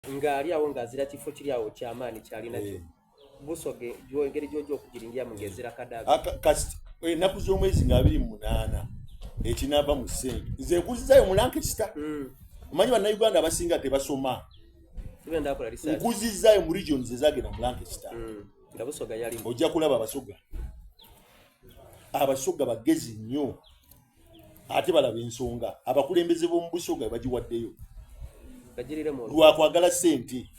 Ng'ali awo ng'azira kifo kiri awo ky'amaani ky'ali nakyo. Eh. Busoga engeri gy'oja okugiringiramu ng'ezira Kadaga. Kasita ennaku z'omwezi nga 28 ekinaava mu ssente nze nkuzizayo mu Lancaster. Omanyi bannayuganda abasinga tebasoma. Nkuzizayo mu regions ezagenda mu Lancaster. Nga Busoga yalimu. Ojja kulaba Abasoga. Abasoga bagezi nnyo ate balaba ensonga abakulembeze b'omu Busoga bagiwaddeyo lwakwagala ssente.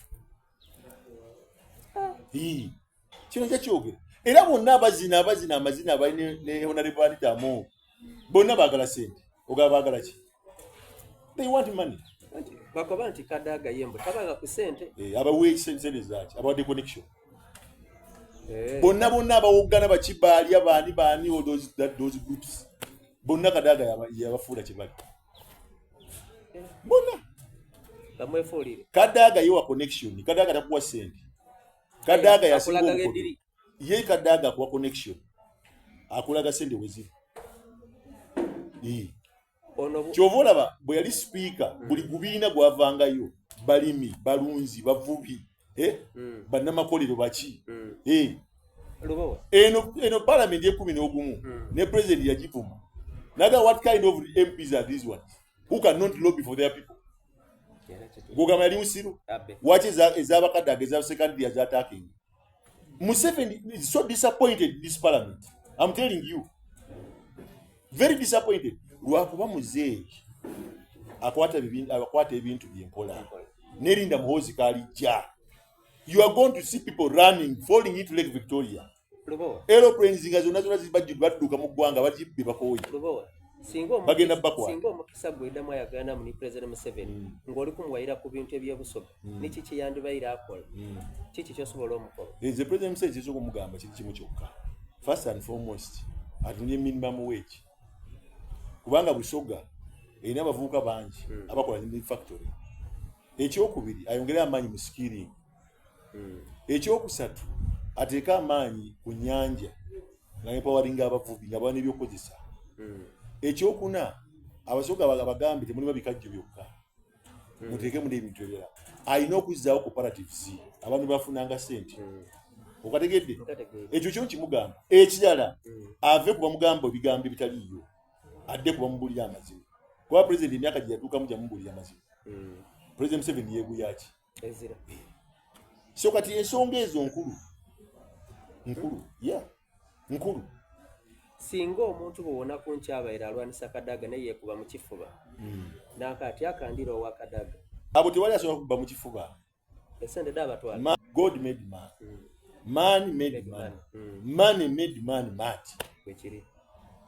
Kino kyakyogera era bonna abazina abazina amazina abali ne Honorable Anita Among bonna baagala ssente. Ogaba baagala ki? They want money. Bakoba nti Kadaga yembo tabanga ku ssente. Eh, abawe sente zaaki abawadde connection. Eh. Bonna bonna abawoggana bakibaalya baani baani all those, that, those groups bonna Kadaga yabafuula kye bali eh. Bonna bamwefuulire. Kadaga yewa connection. Kadaga takuwa ssente. Kadaga yasinga obukodo. Ye Kadaga akuwa connection, akulaga sente weziri. Kyova olaba bwe yali sipiika buli gubiina gwavangayo balimi, balunzi, bavubi, eh? Bannamakolero baki. Eh. Eno eno parliament 11 ne president yagivuma naga what kind of MPs are these ones who cannot lobby for their people? Gogamba yali musiru. Waki ez'abakadde eza zatakinga Museveni is so disappointed in this parliament. I'm telling you. Very disappointed. Lwakuba muzeeyi akwata akwata ebintu byempola. Nerinda Muhoozi kalijja. You are going to see people running, falling into Lake Victoria. Aeroplanes nga zonna zonna zibajjudde badduka mu ggwanga bagibbe bakooye. Bagenda bakwata. Singa omukisa gweddamu ayaganamu ni President Museveni ng'oli kumuwayira ku bintu eby'Ebusoga niki kyeyandibaire akola? Kiki kyosobola omukola? Nze President Museveni kyesobola okumugamba kiri kimu kyokka. First and foremost, atunye minimum wage. Kubanga Busoga erina abavubuka bangi abakola ne factory. Ekyokubiri, ayongere amaanyi mu skilling. Ekyokusatu, ateeke amaanyi ku nnyanja nga empawaringa abavubi nga baba n'ebyokukozesa. Ekyokuna, Abasoga bagambe temulima bikajjo byokka, muteekemu n'ebintu ebirala. Alina okuzzaawo cooperatives abantu bafunanga ssente. Okategedde? Ekyo kyo nkimugamba. Ekirala, ave ku bamugamba ebigambo ebitaliiyo, adde ku bamubulira amazima. Kuba pulezidenti emyaka gye yatuukamu gyamubulira amazima. Pulezidenti Museveni yeeguyaki? So kati ensonga ezo nkulu nkulu ya nkulu. Singa omuntu bw'owona ku nkyabaire alwanisa Kadaga naye yeekuba mu kifuba nanka ati akandira owa Kadaga. Abo tewali asobola kuba mu kifuba. Esente daabatwala. God made man. Man made man. Money made man mad. Bwekiri.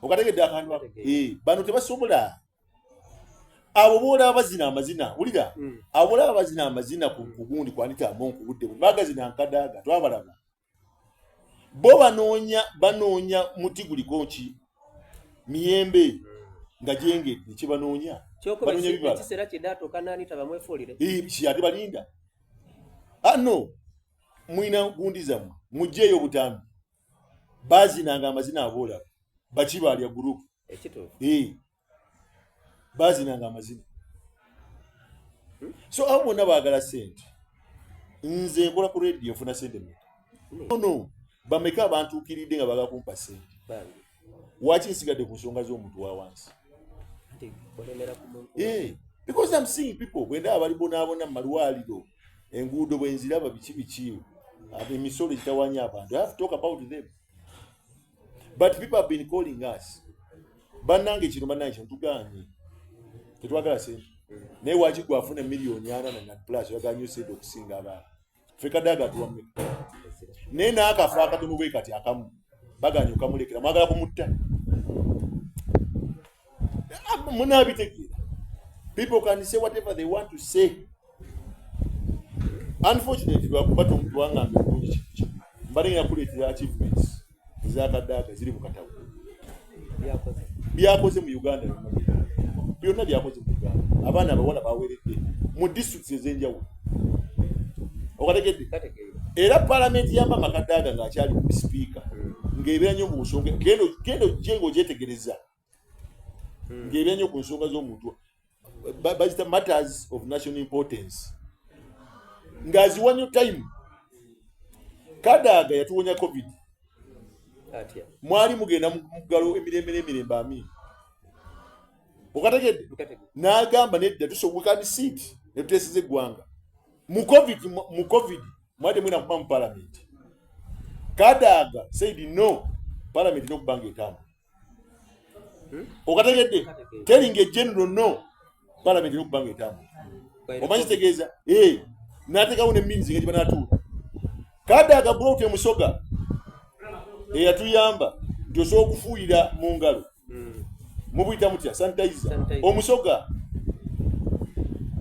Okategedde akantu ako? Bano tebasobola. Abo boolaba bazina amazina, wulira, abo boolaba bazina amazina ku gundi ku Anita Among ku budde buno, bagazina nkadaaga, twabalaba. Bo banoonya banoonya muti guliko ki? Miyembe nga gyengedde kye banoonya. Banoonya bibala. Ekiseera kidatuuka n'Anita bamwefuulire. Ki ate balinda. Ah no, mulina gundi zammwe, muggyeeyo obutambi. Bazinanga amazina aboolaba, bakibaalya group. Bazinanga amazina. So abo bonna baagala ssente. Nze nkola ku radio nfuna ssente mmeka? No, bameka abantuukiridde nga baagala kumpa ssente? Waki nsigadde ku nsonga z'omuntu wa wansi? Because I'm seeing people bwe ndaba bali bonaabona mu malwaliro, enguudo bwe nziraba biki biki, emisolo egitawaanya abantu. I have to talk about them. But people have been calling us. Bannange kino bannange kino tugaanye. Tetwagala ssente. Naye waki gwe afuna 400,000 na plus oyagala nnyo ssente okusinga abaana. Ffe Kadaga atuwa mmeka? Naye n'akafa akatono bwe kati akamu bagaanye okamulekera mwagala kumutta. Munaabitegeera. People can say whatever they want to say. Unfortunately, lwakuba tewangambye bulungi kintu kimu. Mbadde ngenda kukuleetera achievements eza Kadaga ziri mu katabo. Byakoze mu Uganda byonna byakoze mu Uganda. Abaana abawala baweredde mu districts ez'enjawulo. Okategedde? Era palamenti ya Mama Kadaga ng'akyali ku sipiika ng'ebeera nnyo mu nsonga genda ojje ng'ogyetegereza ng'ebeera nnyo ku nsonga z'omuntu bazita matters of national importance. Ng'aziwa nnyo time. Kadaga yatuwonya COVID. Atya? Mwali mugenda mu muggalo emirembe n'emirembe amiina. Okategedde? N'agamba nedda tusobola we can sit ne tuteeseza eggwanga. Mu COVID mu COVID mwali temwena kuba mu parliament. Kadaga said no parliament erina okuba ng'etambula. Okategedde? Telling a general no parliament erina okuba ng'etambula. Omanyi kitegeeza? Eh, n'ateekawo ne means engeri banaatuula. Kadaga brought emusoga eyatuyamba nti osobola okufuuyira mu ngalo mubuyita mutya sanitizer Sanitizer. omusoga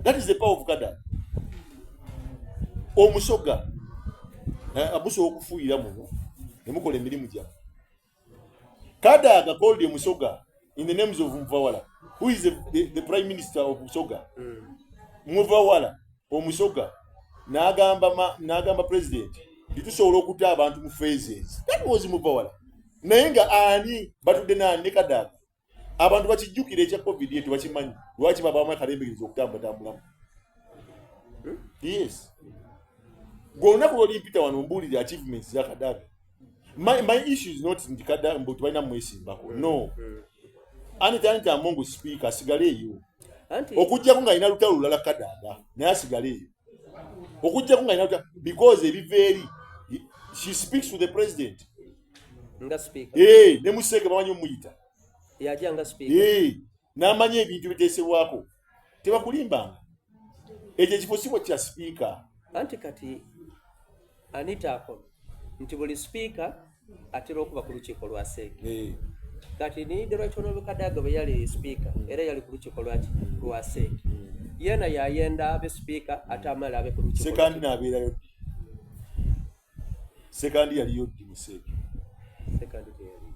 that is the power of Kadaga omusoga musobola okufuuyira muno ne mukola emirimu gyammwe Kadaga called omusoga in the names of Muvawala who is the prime minister of Busoga Muvawala omusoga n'agamba n'agamba president nti tusobola okutta abantu mu phases that was Muvawala naye nga ani batudde naani ne Kadaga abantu bakijjukira ekya covid ye tebakimanyi lwaki babaamu akalembegereza okutambulatambulamu yes gwe olunaku lwolimpita wano mbuulire achievements za Kadaga my issue is not nti Kadaga mbu tebalina mwesimbako no Anita Anita Among speaker asigale eyo Anti okuggyako ng'alina lutalo lulala Kadaga naye asigale eyo okuggyako ng'alina lutalo because ebiva eri she speaks to the president nga speaker Eh, ne museeke bamanyi omuyita yajja nga speaker Eh, n'amanya ebintu biteesebwako tebakulimbanga ekyo ekifo si bwe kya sipiika anti kati Anita akoma nti buli sipiika atera okuba ku lukiiko lwa CEC Eh, kati ni the right honorable Kadaga bwe yali sipiika era yali ku lukiiko lwaki lwa CEC yena yayenda abe sipiika ate amala abe ku lukiiko Sekandi n'abeerayo ddi Sekandi yaliyo ddi mu CEC Sekandi teyali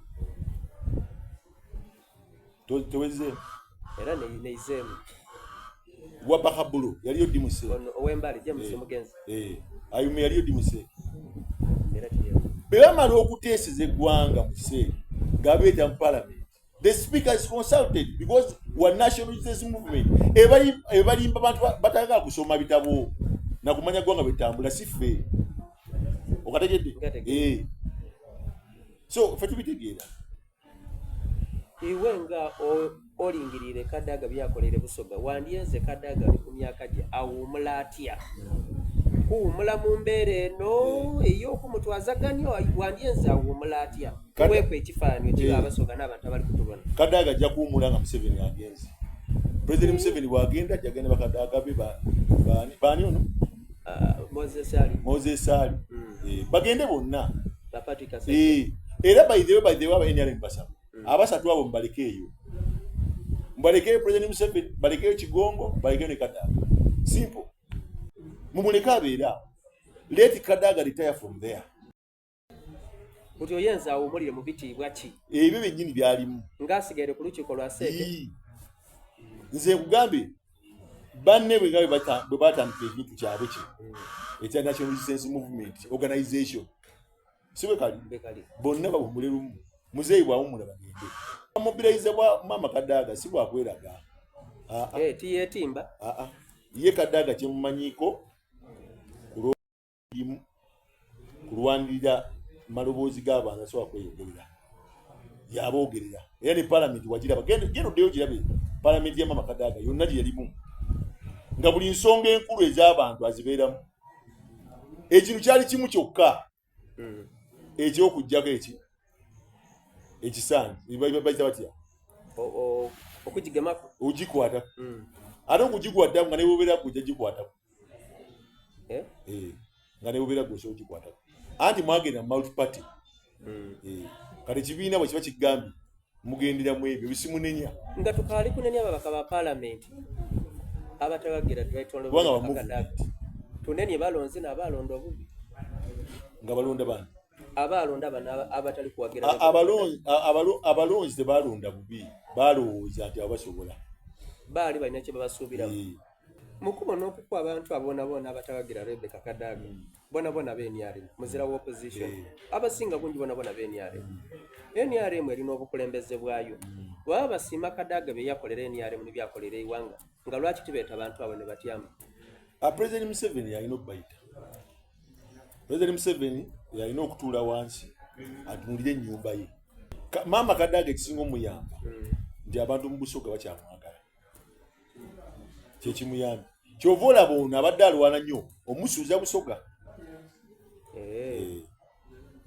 Tewezzeemu era neizeemu Wapakhabulo yaliyo ddi mu CEC ono ow'embali James Mugenzi Eh, Ayume yaliyo ddi mu CEC era teyali bwe bamala okuteeseza eggwanga mu CEC nga beeta mu parliament the speaker is consulted because wa national resistance movement ebalimba bantu batayagala kusoma bitabo nakumanya ggwanga bwetambula si ffe okategedde Nkategedde. Eh. so ffe tubitegeera iwe nga olingiriire Kadaga byakolere Busoga wandyenze Kadaga ali ku myaka gye awuumula atya kuwuumula mu mbeera eno ey'okumutwazaganya wandyenze awuumula atya tuweeku ekifaananyi ekiri Abasoga n'abantu abali kutubona. Kadaga ajja kuwumula nga Museveni agenze. President Museveni bwagenda ajja genda bakadaga be baani baani ono Ah, Moses Ali. Moses Ali. Eh, bagende bonna. Ba Patrick Kasajja. Eh, era by the way aba NRM basaba abasatu abo mubalekeeyo, mubalekeeyo President Museveni, balekeeyo Kigongo, balekeeyo ne Kadaga. Simple, mumuleke abeere awo. Let Kadaga retire from there. Kuti oyenza awuumulire mu bitiibwa ki? Ebyo byennyini byalimu. Ng'asigaire ku lukiiko lwa CEC. Ii. Nze nkugambye banne bwe nga bwe batandika ekintu kyabwe kino ekya National Resistance Movement organization, si bwe kali? Bekali. Bonna bawumule lumu muzeeyi bwawumula bagende. Mobilize bwa maama Kadaga si bwakweraga. Ah, ah, Eh, tiyeetimba. Ah, ah. Ye Kadaga kyemumanyiiko kulwalimu kulwanirira maloboozi g'abantu, asobola kweyogerera, yaboogerera. Era ne palamenti wagiraba, genda oddeyo girabe palamenti ya mama Kadaga yonna gye yalimu nga buli nsonga enkulu ez'abantu azibeeramu. Ekintu kyali kimu kyokka ekyokugjako eki ekisangi bayita batya? Okugigemako. Ogikwatako. Ate okugikwatako nga nebubeera gwe ojja gikwatako. Eh? Eh, nga nebubeera gwe osobola ogikwatako anti mwagenda mu multiparty. Eh, kati ekibiina bwe kiba kigambye mugendera mu ebyo bisimunenya. Nga tukaali kunenya ababaka ba paalamenti abatawagira Kubanga ba movement. Tunenye balonzi n'abalonda obubi. Nga balonda bani? Abalonda bano abatali kuwagira. Abalonzi tebalonda bubi, balowooza nti abo basobola. Baali balina kye babasuubiramu. Eh, Mukubo n'okukuwa abantu abonaboona abatawagira Rebecca Kadaga bona bona be NRM, muzira wa opposition. Abasinga bungi bona bona be NRM. NRM erina obukulembeze bwayo. Bwaba basiima Kadaga bye yakolera NRM ne byakolera eiwanga, nga lwaki tibeeta bantu abo ne batyama? Ah, President Museveni alina okubayita. President Museveni yalina okutuula wansi atunulire ennyumba ye. Maama Kadaga ekisinga omuyamba hmm. nti abantu mu Busoga bakyamwagala kyekimuyamba. Kyova olaba ono abadde alwana nnyo omusuuza Busoga. Eh. Eh.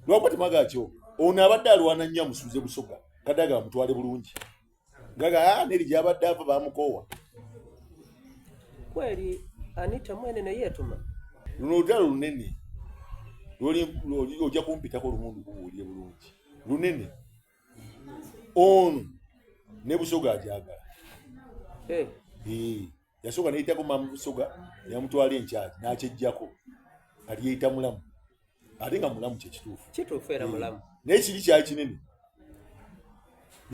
Lwakuba temwagala kyo ono abadde alwana nnyo amusuuze Busoga Kadaga bamutwale bulungi. Gaga ah, neri gyabadde ava bamukoowa. Kweli Anita mwene naye yetuma. Luno olutalo lunene ojja kumpitako lumu ndukubuulire bulungi lunene ono ne Busoga agyagala eh. Eh, yasooka neyitako maama Busoga yamutwala enkyaki n'akyejjako kati yeyita mulamu ate nga mulamu kyekituufu kituufu era eh. mulamu naye kiri kyali kinene.